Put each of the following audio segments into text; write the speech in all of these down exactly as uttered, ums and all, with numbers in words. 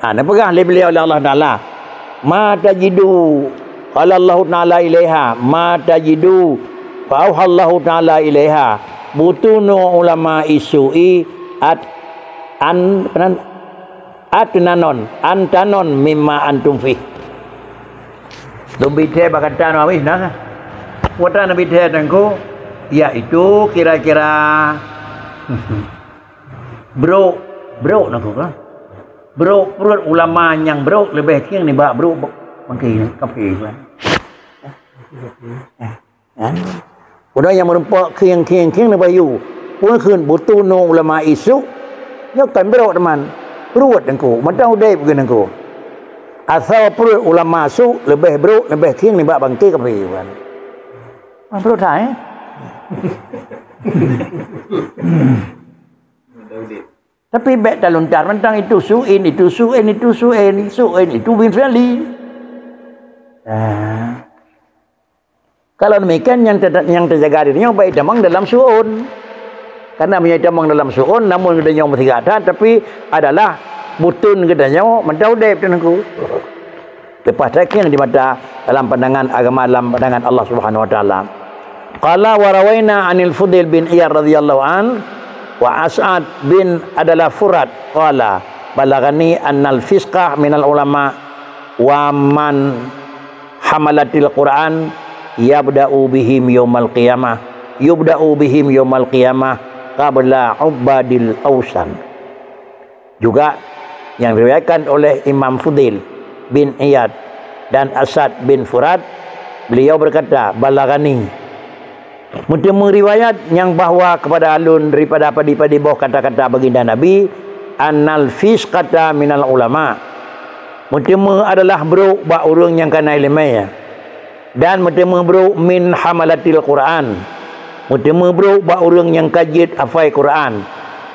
Ha, neupeugah lé beliau lé Allah Taala, "Ma tajidu," qala Allahu Taala ilaiha, "Ma tajidu," fa auhallahu Taala ilaiha, "Butunu ulama isu'i at-, an-, nan-, atnanon, antanon mimma antum fih." Lôn bithée bak gata nyoe habéh na. Watée na bithée teungku, yaitu kira-kira brok, brok na ku ka. Brok pruet ulama nyang brok leubeh khieng nibak brok bangke kafé. Kan? Ureuëng nyang meurumpok khieng-khieng-khieng nibak yue. Peue kheun butunu ulama isu'i, nyoe kan brok teuma. Pruet teungku, mantong udeb keu teungku. Asoe pruet ulama su leubeh brok, leubeh khieng nibak bangke kafé. Kan? Ah, brok that, eh? Tapi bék taluntar mantong itu su'in, itu su'in, itu su'in, su'in itu bin fi'li. Ah. Kalau demikian, nyang te-, nyang teujaga diri nyoe bék tamong dalam su'un. Karena meunyoe tamong dalam su'un, namun geutanyoe meusigoe that, tapi adalah butun geutanyoe mantong udeb teungku. Leupah that khieng di mata dalam pandangan agama, dalam pandangan Allah Subhanahu wa Taala. Qala wa rawaina anil Fudail bin Iyad radhiyallahu an wa As'ad bin Adalah Furat qala, "Balaghani annal fisqah minal ulama wa man hamalatil Qur'an yabda'u bihim yaumal qiyamah, yubda'u bihim yaumal qiyamah qabla ubadil ausan." Juga yang diriwayatkan oleh Imam Fudail bin Iyad dan As'ad bin Furat, beliau berkata, "Balaghani." Meuteumé riwayat nyang bahwa kepada alun daripada padi-padi boh kata-kata baginda Nabi, "Annal fisqata minal ulama." Meuteumé adalah brok bak ureuëng nyang kana iéleumé. Dan meuteumé brok min hamalatil Qur'an. Meuteumé brok bak ureuëng nyang ka jeuet hafai Qur'an.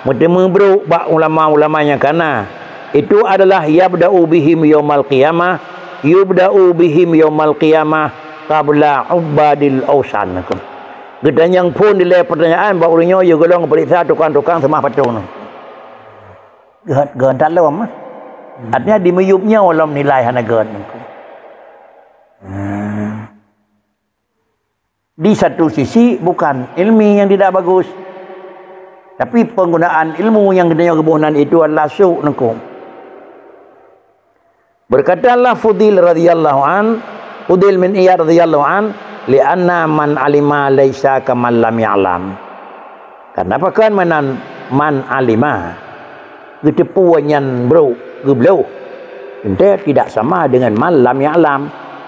Meuteumé brok bak ulama-ulama nyang kana. Itu adalah yabda'u bihim yaumal qiyamah, yubda'u bihim yaumal qiyamah qabla ubadil ausan. Geutanyong phon dilée pertanyaan bak ureuëng nyoe, yôh gohlom geupeuriksa tukang-tukang seumah patong nyoe. Geuh-, geuh talom, ah. Artinya di miyueb nyoe lom nilai hana gét. Hmm. Di satu sisi bukan ilmi yang tidak bagus, tapi penggunaan ilmu yang geutanyoe geuboh nan itu adalah su' teungku. Berkatalah Fudail radhiyallahu an, Fudhail bin Iyad radhiyallahu an, "Li'anna man alima laisa kaman lam ya'lam." Karena pakon meunan man alima, geuteupeue nyan brok, geubloh. Teuntée tidak sama dengan man lam ya'lam.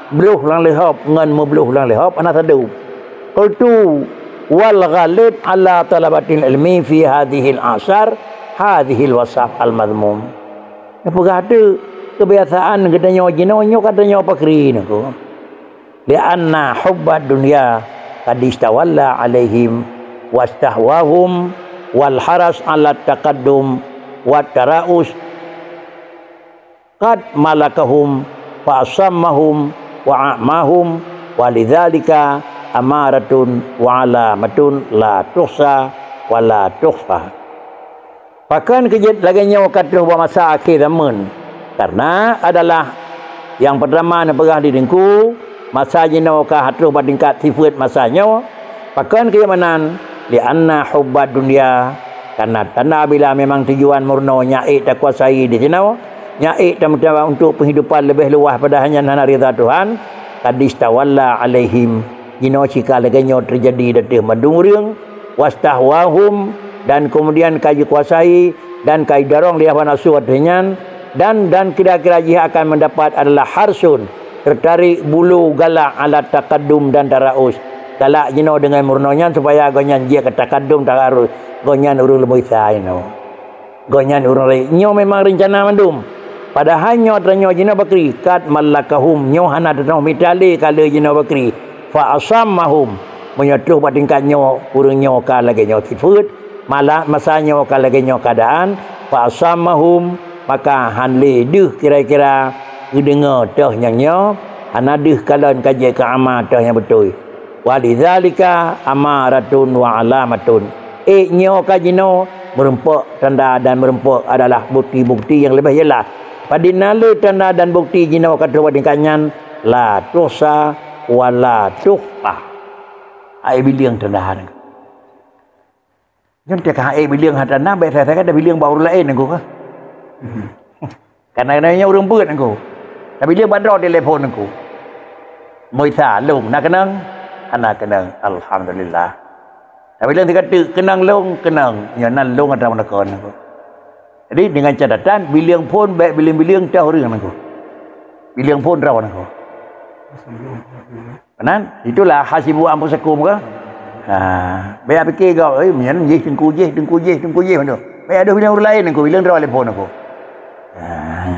Bloh lam leuhop ngon meubloh lam leuhop hana sadob. Qultu wal ghalib ala talabatil ilmi fi hadhil asar, hadhil wasaf al madhmum. Neupeugah teuk keubiasaan geutanyoe jinoe nyoe ka tanyoe pakri neuko. Li'anna hubbad dunya qad istawalla alaihim wastahwahum wal haras ala taqaddum wat tara'us qad malakahum fa asammahum wa a'mahum, walidzalika amaratun wa alamatun la tuhsa wa la tuhfa. Pakon keu jeuet lagée nyoe ka troh bak masa akhé zaman? Karena adalah nyang peurtama neupeugah di teungku, masa jinoe ka troh bak tingkat sifeuet masa nyoe. Pakon keu meunan? Li'anna hubbad dunya, karena tanda bila memang tujuan meurunoe nyan ék takuasai di sinoe, nyan ék tameutabah untuk penghidupan leubeh luwah padahai nyan hana ridha Tuhan, qad istawalla alaihim, jinoe sika lagée nyoe teujadi di ateueh mandum ureuëng, wastahwahum, dan kemudian ka jikuasai dan ka jidorong lé hawa nafsu ateueh nyan, dan, dan kira-kira jih akan mendapat adalah harsun, tertarik bulu galak ala taqaddum dan tara'us. Galak jinoe deungon meurunoe nyan supaya gobnyan jeuet keu taqaddum tara'us, gobnyan ureuëng leumeuisa jinoe. Gobnyan ureuëng rayeuk. Nyoe memang reuncana mandum. Padahai nyoe tanyoe jinoe bakri, qad malakahum, nyoe hana teunoh mita lé ka lheueh jinoe bakri. Fa asammahum, meunyoe troh bak tingkat nyoe, ureuëng nyoe ka lagée nyoe sifeuet, malah masa nyoe ka lagée nyoe keuadaan, fa asammahum, maka han lé deuh kira-kira geudeungoe teuh nyang nyoe, hana deuh kalon ka jeuet keu ama teuh nyang beutôi. Walidzalika amaratun wa alamatun. Ék nyoe ka jinoe meurumpok tanda dan meurumpok adalah bukti-bukti nyang leubeh jeulaih. Padum na le tanda dan bukti jinoe ka troh bak tingkat nyan, la tuhsa wa la tuhfa. Hai bileung tanda nyan. Nyan teuka hai bileung hana tanda, bék sagai-sagai tabileung bak ureuëng laén nyan ka. Karena nyan ureuëng beuet nyan ka. Tabileung bak droe telepon nyan ka. Meisa lôn na keunong, hana keunong. Alhamdulillah. Tabileung sigoe teuk keunong lôn, keunong. Nyan na lôn atra meunakon nyan ka. Jadi dengan catatan bileung phon bék bileung-bileung teuh ureuëng nyan ka. Bileung phon droe nyan ka. Meunan, itulah hasibu anfusakum ka. Ha, bék pike gob, eh, nyan jih teungku jih, teungku jih, teungku jih mandum. Bék adoh bileung ureuëng laén nyan ka, bileung droe telepon nyan ka. Ha.